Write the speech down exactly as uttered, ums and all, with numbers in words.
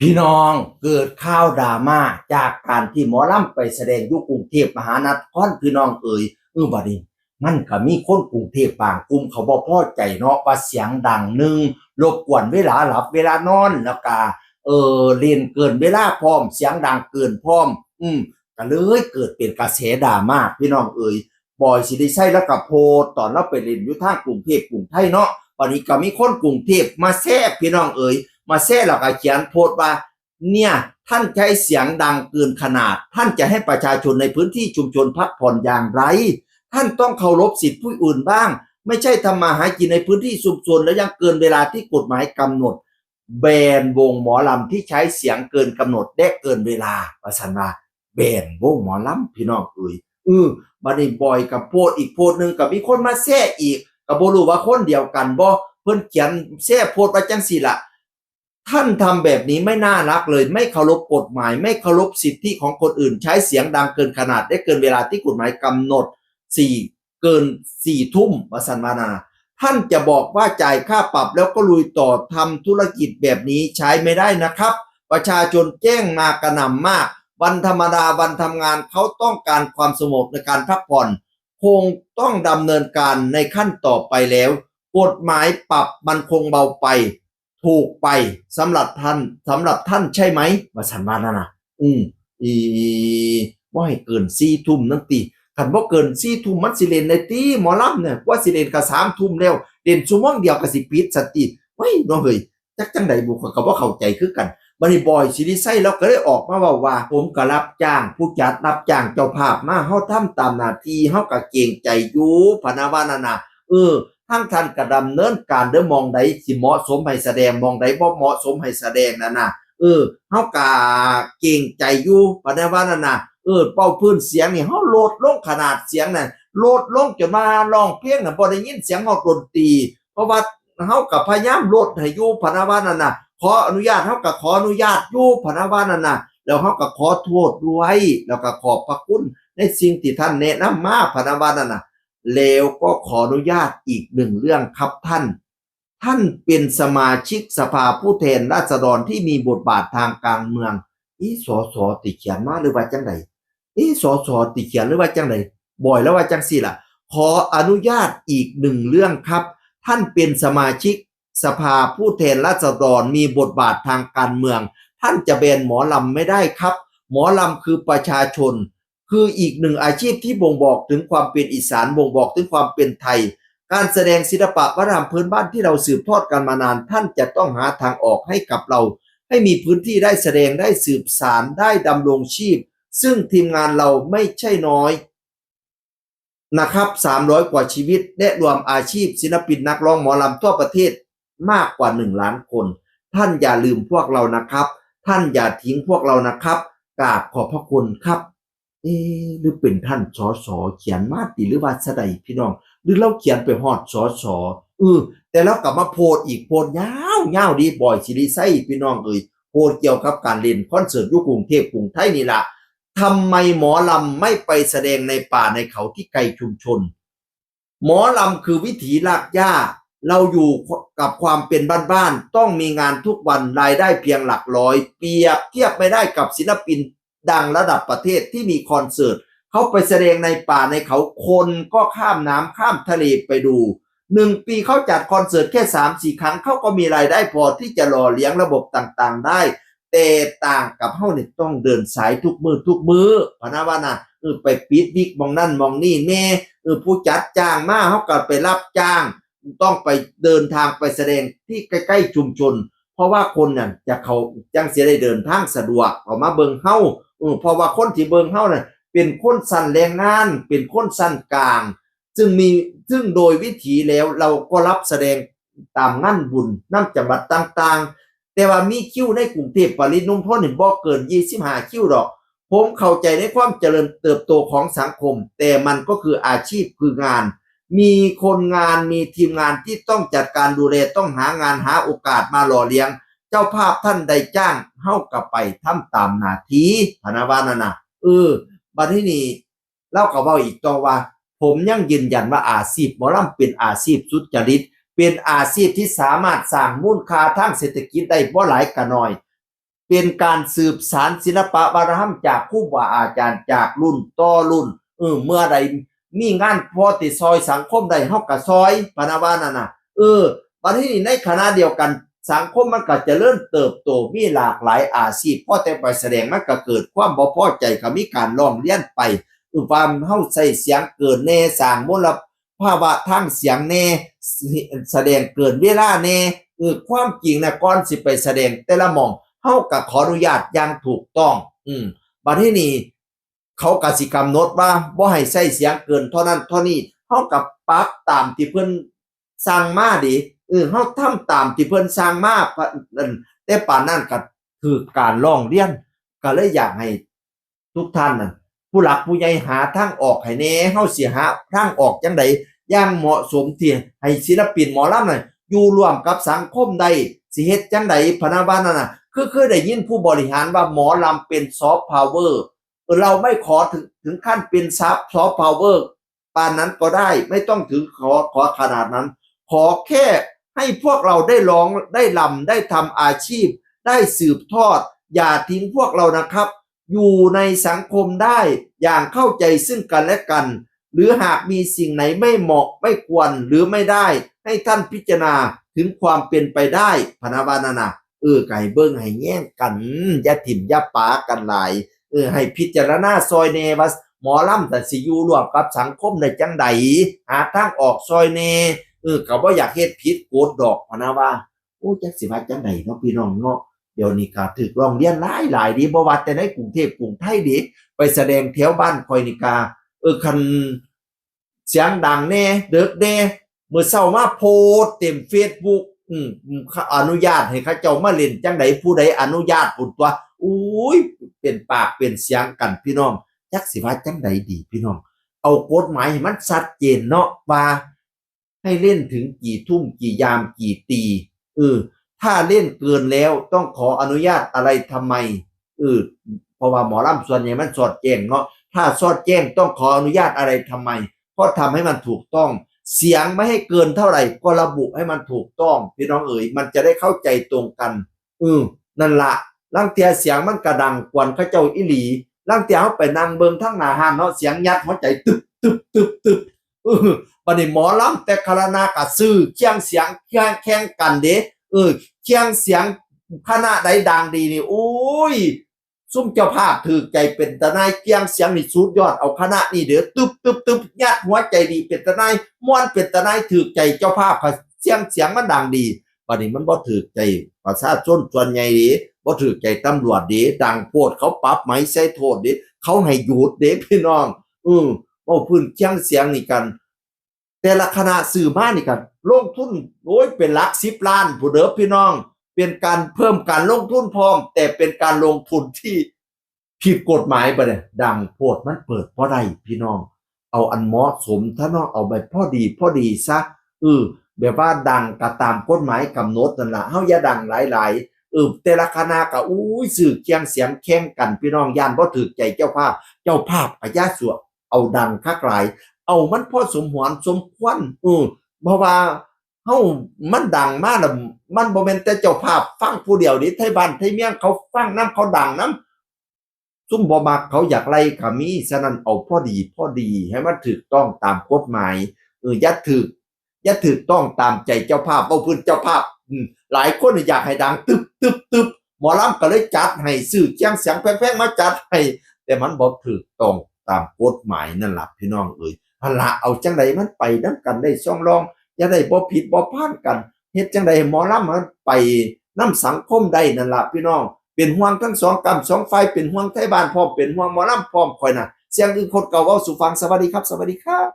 พี่น้อง เกิดข่าวดราม่าจากการที่หมอลำไปแสดงอยู่กรุงเทพมหานคร พี่น้องเอ๋ย เออ บัดนี้ มันก็มีคนกรุงเทพบางกลุ่มเขาบ่พอใจเนาะ ว่าเสียงดังหนึ่ง รบกวนเวลาหลับเวลานอน แล้วก็ เออ เล่นเกินเวลาพร้อม เสียงดังเกินพร้อม อืม ก็เลยเกิดเป็นกระแสดราม่า พี่น้องเอ๋ย บอย ศิริชัย แล้วก็โพสต์ตอนเราไปเล่นอยู่ทางกรุงเทพกรุงไทยเนาะ บัดนี้ก็มีคนกรุงเทพมาแซะ พี่น้องเอ๋ย มาแซะแล้วก็เขียนโพสต์ว่า เนี่ย ท่านใช้เสียงดังเกินขนาด ท่านจะให้ประชาชนในพื้นที่ชุมชนพักผ่อนอย่างไร ท่านต้องเคารพสิทธิผู้อื่นบ้าง ไม่ใช่ทำมาหากินในพื้นที่ชุมชนแล้วยังเกินเวลาที่กฎหมายกำหนด แบนวงหมอลำที่ใช้เสียงเกินกำหนดและเกินเวลา ว่าซั่นว่า แบนวงหมอลำ พี่น้องเอ๋ย เออ บัดนี้บอยก็โพสต์อีกโพสต์หนึ่ง ก็มีคนมาแซะอีก ก็บ่รู้ว่าคนเดียวกันบ่ เพิ่นเขียนแซะโพสต์ว่าจั่งซี้ล่ะ ท่านทำแบบนี้ไม่น่ารักเลย ไม่เคารพกฎหมาย ไม่เคารพสิทธิของคนอื่น ใช้เสียงดังเกินขนาดและเกินเวลาที่กฎหมายกำหนด สี่ เกิน สี่ทุ่ม ว่าซั่นว่านะ ท่านจะบอกว่าจ่ายค่าปรับแล้วก็ลุยต่อ ทำธุรกิจแบบนี้ใช้ไม่ได้นะครับ ประชาชนแจ้งมากระหน่ำมาก วันธรรมดาวันทำงานเขาต้องการความสงบในการพักผ่อน คงต้องดำเนินการในขั้นต่อไปแล้ว กฎหมายปรับมันคงเบาไป ถูกไป สำหรับท่าน สำหรับท่านใช่ไหม ว่าซั่นว่านั่นน่ะ อืม อี บ่ให้เกินสี่ทุ่มนั่นติ คันบ่เกินสี่ทุ่มมันสิเล่นได้ติ หมอลำเนี่ย กว่าสิเล่นก็สามทุ่มแล้ว เล่นชั่วโมงเดียวก็สิปิดซะติ เฮ้ย เนาะเฮ้ย จักจั่งใดบุ ข้อยก็บ่เข้าใจคือกัน บัดนี้บอย ศิริชัย ลาวก็เลยออกมาเว้าว่า ผมก็รับจ้าง ผู้จัดรับจ้างเจ้าภาพมา เฮาทำตามหน้าที่ เฮาก็เกรงใจอยู่ พะนะว่านั่นน่ะ เออ ทางท่านก็ดำเนินการเด้อ หม่องใดสิเหมาะสมให้แสดง หม่องใดบ่เหมาะสมให้แสดงนั่นน่ะ เออ เฮาก็เกรงใจอยู่ พะนะว่านั่นน่ะ เออ เว้าพื้นเสียงนี่ เฮาลดลงขนาดเสียงน่ะ ลดลงจนว่าร้องเพลงน่ะบ่ได้ยินเสียงฮอดดนตรี เพราะว่าเฮาก็พยายามลดให้อยู่ พะนะว่านั่นน่ะ ขออนุญาต เฮาก็ขออนุญาตอยู่ พะนะว่านั่นน่ะ แล้วเฮาก็ขอโทษด้วย แล้วก็ขอบพระคุณในสิ่งที่ท่านแนะนำมา พะนะว่านั่นน่ะ แล้วก็ขออนุญาตอีกหนึ่งเรื่องครับท่าน ท่านเป็นสมาชิกสภาผู้แทนราษฎรที่มีบทบาททางการเมือง อี สส ติเขียนมาหรือว่าจั่งใด อี สส ติเขียนหรือว่าจั่งใด บอย ลาวว่าจั่งซี้ล่ะ ขออนุญาตอีกหนึ่งเรื่องครับ ท่านเป็นสมาชิกสภาผู้แทนราษฎรมีบทบาททางการเมือง ท่านจะแบนหมอลำไม่ได้ครับ หมอลำคือประชาชน คืออีกหนึ่งอาชีพที่บ่งบอกถึงความเป็นอีสาน บ่งบอกถึงความเป็นไทย การแสดงศิลปะวัฒนธรรมพื้นบ้านที่เราสืบทอดกันมานาน ท่านจะต้องหาทางออกให้กับเรา ให้มีพื้นที่ได้แสดง ได้สืบสาน ได้ดำรงชีพ ซึ่งทีมงานเราไม่ใช่น้อยนะครับ สามร้อยกว่าชีวิต และรวมอาชีพศิลปินนักร้องหมอลำทั่วประเทศมากกว่าหนึ่งล้านคน ท่านอย่าลืมพวกเรานะครับ ท่านอย่าทิ้งพวกเรานะครับ กราบขอบพระคุณครับ เอ๊ะ หรือเป็นท่าน สส เขียนมาติ หรือว่าซะใดพี่น้อง หรือลาวเขียนไปฮอด สส เออ แต่ลาวกลับมาโพสต์อีก โพสต์ยาวๆ เด้ บอย ศิริชัย พี่น้องเอ๋ย โพสต์เกี่ยวกับการเล่นคอนเสิร์ตอยู่กรุงเทพกรุงไทยนี่ล่ะ ทำไมหมอลำไม่ไปแสดงในป่าในเขาที่ไกลชุมชน หมอลำคือวิถีรากหญ้า เราอยู่กับความเป็นบ้านๆ ต้องมีงานทุกวัน รายได้เพียงหลักร้อย เปรียบเทียบไม่ได้กับศิลปินดังระดับประเทศที่มีคอนเสิร์ต เขาไปแสดงในป่าในเขา คนก็ข้ามน้ำข้ามทะเลไปดู หนึ่งปีเขาจัดคอนเสิร์ตแค่สามสี่ครั้ง เขาก็มีรายได้พอที่จะหล่อเลี้ยงระบบต่างๆได้ แต่ต่างกับเฮานี่ต้องเดินสายทุกมื้อทุกมื้อ พะนะว่านะ เออ ไปปิดวิกหม่องนั่นหม่องนี่แหน่ เออ ผู้จัดจ้างมา เฮาก็ไปรับจ้าง ต้องไปเดินทางไปแสดงที่ใกล้ๆชุมชน เพราะว่าคนนั่นจะเขาจั่งสิได้เดินทางสะดวก เขามาเบิ่งเฮา เออ เพราะว่าคนที่เบิ่งเฮาน่ะ เป็นคนชั้นแรงงาน เป็นคนชั้นกลาง ซึ่งมี ซึ่งโดยวิถีแล้วเราก็รับแสดงตามงานบุญนำจังหวัดต่างๆ แต่ว่ามีคิวในกรุงเทพฯปริมณฑลนี่บ่เกินยี่สิบห้าคิวดอก ผมเข้าใจในความเจริญเติบโตของสังคม แต่มันก็คืออาชีพคืองาน มีคนงาน มีทีมงานที่ต้องจัดการดูแล ต้องหางานหาโอกาสมาหล่อเลี้ยง เจ้าภาพท่านใดจ้าง เฮาก็ไปทำตามหน้าที่ พะนะว่านั่นน่ะ เออ บัดนี้นี่ ลาวก็เว้าอีกต่อว่า ผมยังยืนยันว่าอาชีพหมอลำเป็นอาชีพสุจริต เป็นอาชีพที่สามารถสร้างมูลค่าทางเศรษฐกิจได้บ่หลายก็น้อย เป็นการสืบสานศิลปะวัฒนธรรมจากครูบาอาจารย์จากรุ่นต่อรุ่น เออ เมื่อใดมีงานพอที่ซอยสังคมได้เฮาก็ซอย พะนะว่านั่นน่ะ เออ บัดนี้ในขณะเดียวกันสังคมมันก็เจริญเติบโตมีหลากหลายอาชีพ พอแต่ไปแสดงมันก็เกิดความบ่พอใจก็มีการร้องเรียนไป เออ ว่าเฮาใช้เสียงเกินแน่ สร้างมลภาวะทางเสียงแน่ แสดงเกินเวลาแน่ เออ ความจริงนะ ก่อนสิไปแสดงแต่ละหม่องเฮาก็ขออนุญาตอย่างถูกต้อง อืม บัดนี้นี่เขาก็สิกำหนดว่าบ่ให้ใช้เสียงเกินเท่านั้นเท่านี้ เฮาก็ปรับตามที่เพิ่นสั่งมาเด้ เออ เฮาทำตามที่เพิ่นสั่งมา แต่ปานนั้นก็ถืกการร้องเรียน ก็เลยอยากให้ทุกท่านนั่น ผู้หลักผู้ใหญ่หาทางออกให้แน่ เฮาสิหาทางออกจั่งใดอย่างเหมาะสมที่ให้ศิลปินหมอลำน่ะอยู่ร่วมกับสังคมได้ สิเฮ็ดจั่งใด พะนะว่านั่นน่ะ คือเคยได้ยินผู้บริหารว่าหมอลำเป็นซอฟต์พาวเวอร์ เออ เราไม่ขอถึง ถึงขั้นเป็นซอฟต์ ซอฟต์พาวเวอร์ปานนั้นก็ได้ ไม่ต้องถึงขอ ขอขนาดนั้น ขอแค่ให้พวกเราได้ร้อง ได้รำ ได้ทำอาชีพ ได้สืบทอด อย่าทิ้งพวกเรานะครับ อยู่ในสังคมได้อย่างเข้าใจซึ่งกันและกัน หรือหากมีสิ่งไหนไม่เหมาะ ไม่ควร หรือไม่ได้ ให้ท่านพิจารณาถึงความเป็นไปได้ พะนะว่านั่นน่ะ เออ ก็ให้เบิ่งให้แยงกัน อย่าถิ่มอย่าปากันหลาย เออ ให้พิจารณาซอยแน่ว่าหมอลำแต่สิอยู่ร่วมกับสังคมได้จั่งใด หาทางออกซอยแน่ เออ ก็บ่อยากเฮ็ดผิดกฎดอก พะนะว่า โอ้ จักสิว่าจั่งใดเนาะพี่น้องเนาะ เดี๋ยวนี้ก็ถืกร้องเรียนหลายหลายเด้ บ่ว่าแต่ในกรุงเทพฯกรุงไทยเด้ ไปแสดงแถวบ้านข่อยนี่ก็ เออ คันเสียงดังแน่ เดิกแน่ มื้อเช้ามาโพสต์เต็มเฟซบุ๊ก อืม อนุญาตให้เขาเจ้ามาเล่นจั่งใด ผู้ใดอนุญาตพู้นตั๊ว อุ้ย เป็นปากเป็นเสียงกันพี่น้อง จักสิว่าจั่งใดดีพี่น้อง เอากฎหมายให้มันชัดเจนเนาะ ว่าให้เล่นถึงกี่ทุ่ม กี่ยาม กี่ตี เออ ถ้าเล่นเกินแล้วต้องขออนุญาตอะไรทำไม เออ เพราะว่าหมอลำส่วนใหญ่มันสอดแจ้งเนาะ ถ้าสอดแจ้งต้องขออนุญาตอะไรทำไม ก็ทำให้มันถูกต้อง เสียงไม่ให้เกินเท่าไหร่ก็ระบุให้มันถูกต้อง พี่น้องเอ๋ย มันจะได้เข้าใจตรงกัน เออ นั่นละ ลางเทื่อเสียงมันกะดังกวนเขาเจ้าอีหลี ลางเทื่อเฮาไปนั่งเบิ่งทางหน้าฮ้านเนาะ เสียงยัดหัวใจตึบตึบตึบตึบ เออ บัดนี้หมอลำแต่ละคณะก็ซื้อเครื่องเสียงแข่ง แข่งกันเด้ เออ เครื่องเสียงคณะใดดังดีนี่ โอ้ย ซุมเจ้าภาพถืกใจเป็นตาหน่าย เครื่องเสียงนี่สุดยอด เอาคณะนี่เด้อ ตึบตึบตึบ ยัดหัวใจดีเป็นตาหน่าย ม่วนเป็นตาหน่าย ถืกใจเจ้าภาพ เครื่องเสียงมันดังดี บัดนี้มันบ่ถืกใจประชาชนส่วนใหญ่เด้ บ่ถืกใจตำรวจเด้ ดังโพดเขาปรับไหมใส่โทษเด้ เขาให้หยุดเด้พี่น้อง เออ เว้าพื้นเครื่องเสียงนี่กัน แต่ละคณะซื้อมานี่กัน ลงทุน โอ้ย เป็นหลักสิบล้านพู้นเด้อพี่น้อง เป็นการเพิ่มการลงทุนพร้อม แต่เป็นการลงทุนที่ผิดกฎหมาย บัดนี้ดังโพดมันเปิดบ่ได้พี่น้อง เอาอันเหมาะสมซะเนาะ เอาแบบพอดีพอดีซะ เออ แบบว่าดังก็ตามกฎหมายกำหนดนั่นล่ะ เฮาอย่าดังหลายๆ เออ แต่ละคณะก็ อุ้ย ซื้อเครื่องเสียงแข่งกัน พี่น้อง ย้านบ่ถืกใจเจ้าภาพ เจ้าภาพก็อย่าสั่วเอาดังคักหลาย เอามันพอสมหวนสมควร เออ เพราะว่าเฮา มันดังมาแล้ว มันบ่แม่นแต่เจ้าภาพฟังผู้เดียวเด้ ไทบ้านไทเมืองเขาฟังนำ เขาดังนำ ซุมบ่มักเขาอยากไล่ก็มี ฉะนั้นเอาพอดีพอดี ให้มันถูกต้องตามกฎหมาย เออ อย่าถูก อย่าถูกต้องตามใจเจ้าภาพ เว้าพื้นเจ้าภาพ อืม หลายคนอยากให้ดังตึบตึบตึบ หมอลำก็เลยจัดให้ ซื้อเครื่องเสียงแพงๆมาจัดให้ แต่มันบ่ถูกต้องตามกฎหมายนั่นล่ะพี่น้องเอ๋ย หั่นล่ะ เอาจั่งใดมันไปนำกันได้ซ่องรอง อย่าได้บ่ผิดบ่พลาดกัน เฮ็ดจั่งใดให้หมอลำมันไปนำสังคมได้นั่นล่ะพี่น้อง เป็นห่วงทั้งสองก้ำสองฝ่าย เป็นห่วงไทบ้านพร้อม เป็นห่วงหมอลำพร้อม ข้อยน่ะ เสียงอึ่งคนเก่าเว้าสู่ฟัง สวัสดีครับ สวัสดีครับ